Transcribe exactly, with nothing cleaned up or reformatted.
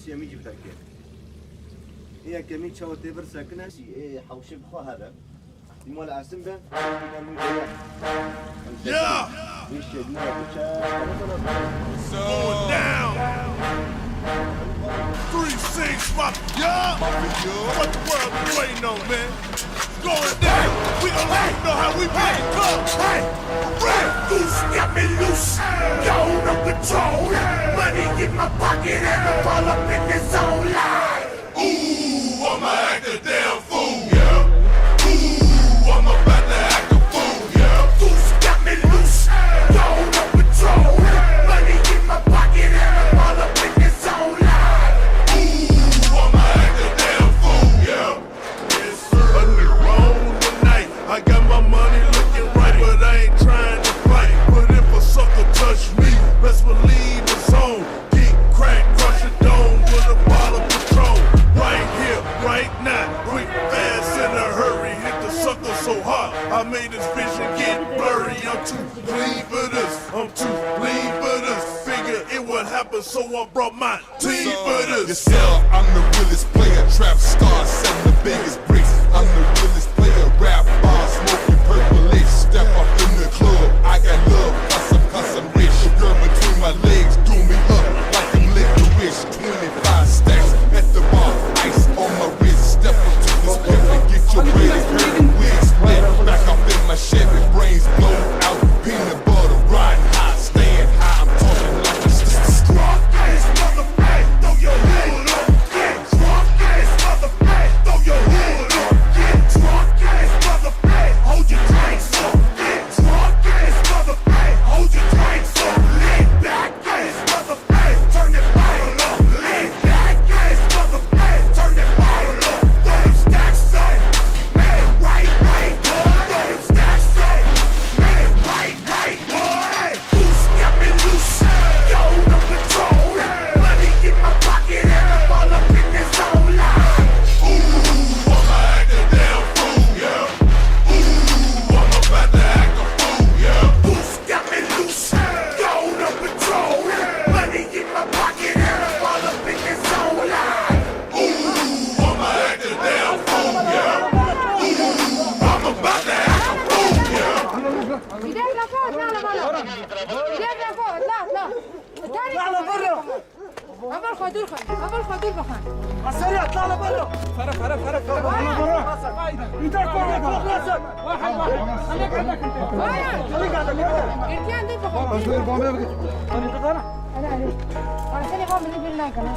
Yemî cî bideke. Ê yekemîn çawa tê vir sekine, ê hewşê bi xwe here. Dîmal Asim be. Yeah! Going down! Three six, my, yeah! What the world be waiting on, man? Going down! We gon' let you know how we bring it up! Hey! Red Goose got me loose, gone on patrol. Money in my pocket and I fall up in the zone like Ooh, I'ma act a damn fool, yeah. Ooh, I'm about to act a fool, yeah. Goose got me loose, gone on patrol. Money in my pocket and I fall up in the zone like Ooh, I'ma act a damn fool, yeah. Yes, sir. A new roll tonight. I got my money looking right, but I ain't trying to fight. But if a sucker touch me, best believe it's on. Kick, crack, crush a dome with a bottle of Patron. Right here, right now, quick, fast, in a hurry. Hit the sucker so hard, I made his vision get blurry. I'm too clean for this, I'm too clean for this. Figure it would happen, so I brought mine. T for this. Yourself, I'm the realest player. Trap star, selling the biggest bricks. I'm the realest player. Rap boss, smoking purple licks. Step up in the club, I got love, cause I'm, cause I'm rich. Your girl between my legs, do me up like I'm licorice. Twenty-five stacks at the bar, ice on my wrist. Step up to this pimp and get your pretty curly wig split. Back off in my Chevy, brains blown out, peanut butter, riding high, staying high. I'm talking like a st- st- st- Drunk ass motherfucker, throw your hood up, yeah. Drunk ass motherfucker, throw your hood up, yeah. Drunk ass motherfucker, hold your drinks up, yeah. Drunk ass motherfucker, hold your drinks up, lean back ass motherfucker, turn that bottle up, lean back ass motherfucker, turn that bottle up, throw them stacks up, man, right, right, throw them stacks up, man, right, right, boy. Goose got me loose, gone on patrol. Money in my pocket and I fall up in the zone like Ooh, I'ma act a damn fool, yeah. Ooh, I'm about to act a fool, yeah. Goose got me loose, gone on patrol. Money in my pocket and I fall up in the zone like Ooh, I'ma act a damn fool, yeah. Ooh, I'm about to act a fool, yeah. ايديك لفوق، اطلع لبرا. ايديك لفوق، اطلع، اطلع. اطلع لبرا. قبل خدور خان، قبل خدور بخان. عسكري، اطلع لبرا. فرق، فرق، فرق، فرق. ايدك فوق، فوق راسك. واحد، واحد. خليك عندك انت. وين؟ خليك عندك انت. ارتيان دي بخان. بس وين بابا؟ انا، انا. عسكري قام باللي بالله كمان.